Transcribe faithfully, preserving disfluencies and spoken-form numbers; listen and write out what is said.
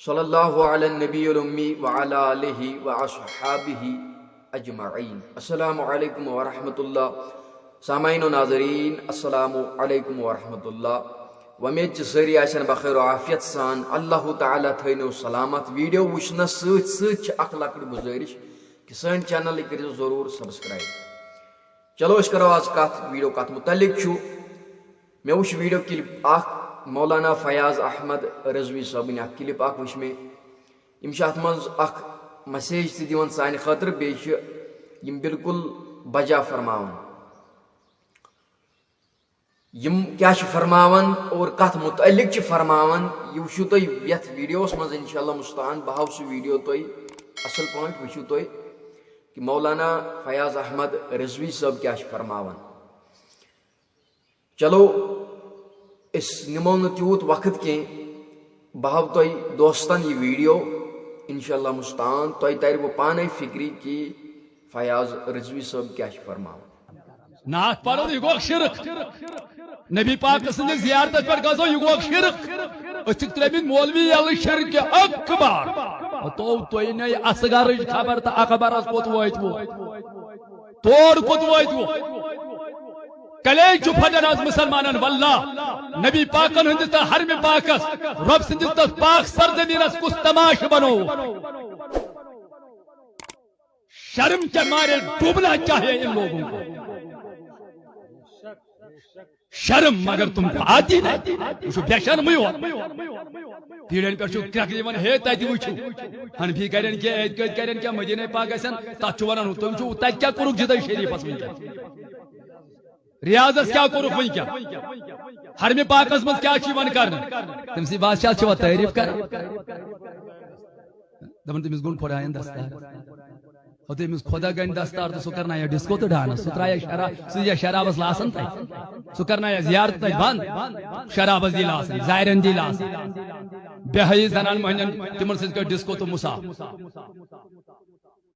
صلی اللہ علی النبی الامی وعلی آلہ واصحابہ اجمعین۔ السلام علیکم ورحمۃ اللہ۔ سامعین و ناظرین، السلام علیکم ورحمۃ اللہ۔ وۄمید چھِ سٲری آسن بخیر و عافیت سان۔ اللہ تعالیٰ تھٲینو سلامت۔ ویڈیو وٕچھنس سۭتۍ سۭتۍ چھِ اکھ لۄکٕٹ گُزٲرِش کہِ سٲنۍ چینل یہِ کٔرِو ضروٗر سبسکرائب۔ چلو، أسۍ کرو آز کتھ، ویڈیو کتھ متعلق چھُ۔ مےٚ وٕچھ ویڈیو کلپ اکھ، مولانا فیاض احمد رضوی صٲبٕنۍ اکھ کلپ اکھ وٕچھ مےٚ۔ یِم چھِ اتھ منٛز اکھ مسیج تہِ دِوان سانہِ خٲطرٕ، بیٚیہِ چھِ یِم بالکل بجا فرماوان۔ یِم کیٛاہ چھِ فرماوان اور کتھ متعلق چھِ فرماوان، یہِ وٕچھِو تُہۍ یتھ ویڈیوس منٛز، انشاءاللہ مستعان۔ بہٕ ہاوٕ سُہ ویڈیو تۄہہِ اصل پٲٹھۍ، وٕچھِو تُہۍ کہِ مولانا فیاض احمد رضوی صٲب کیٛاہ چھِ فرماوان۔ چلو، أسۍ نِمو نہٕ تیوٗت وقت کینٛہہ۔ بہٕ ہاوٕ تۄہہِ دوستن یہِ ویڈیو، انشاءاللہ مستعان۔ تۄہہِ ترِ وۄنۍ پانے فکرِ کہِ فیاض رضوی صٲب کیٛاہ چھِ فرماوان۔ نعت پرو، یہِ گوٚو شرک۔ نبی پاک سٕنٛدِس زیارتس پٮ۪ٹھ گژھو، یہِ گوٚو شرک۔ أسۍ چھِکھ ترٲومٕتۍ مولوی یلہٕ شرک اکبر۔ تو تُہۍ نے اصغرٕچ خبر تہٕ اکبرس کوٚت وٲتۍوٕ؟ تور کوٚت وٲتۍوٕ؟ کلیج چھُ پھٹان از مسلمانن، واللہ۔ نبی پاکن ہٕنٛدِس تہٕ حرمِ پاکس، رۄب سٕنٛدِس تہٕ پاک سرزمینس کُس تماشہٕ بنوو؟ شرم کے مارے ڈوبنا چاہیے ان لوگوں کو۔ شرم، مگر تم کو آتی نہیں۔ وٕچھِو، بے شرمٕے یوت۔ پیٖرن پٮ۪ٹھ چھُ کرٛٮ۪کھ دِوان، ہے، تَتہِ وٕچھِو۔ حنفی کرن کیٛاہ، اعتقاد کرن کیٛاہ، مدیٖنہ پاک گژھن، تَتھ چھُ وَنان، تُہۍ وٕچھِو، تَتہِ کیٛاہ کوٚرُکھ جدہ شریٖفَس وٕنکٮ۪ن؟ ریاضس کیٛاہ کوٚرُکھ وٕنکٮ۪ن؟ حرمِ پاکس منٛز کیٛاہ چھُ یِوان کرنہٕ؟ تٔمۍ سٕے بادشاہ چھِ وۄنۍ تعریٖف کران۔ دَپان، تٔمِس گوٚو خۄدایَن دستار۔ ہو، تٔمِس خۄدا گَنہِ دستار تہٕ سُہ کرنایہِ ڈسکو تہٕ ڈانس۔ سُہ ترٛایہِ شراب، سُہ یہِ شرابس لاسن تَتہِ۔ سُہ کرنایہِ زیارت تَتہِ بنٛد۔ شرابس دی لاسن، زارٮ۪ن دی لاسن۔ بے حیٲیی زنان مۄہنٮ۪ن، تِمن سۭتۍ کٔر ڈسکو تہٕ مُساف۔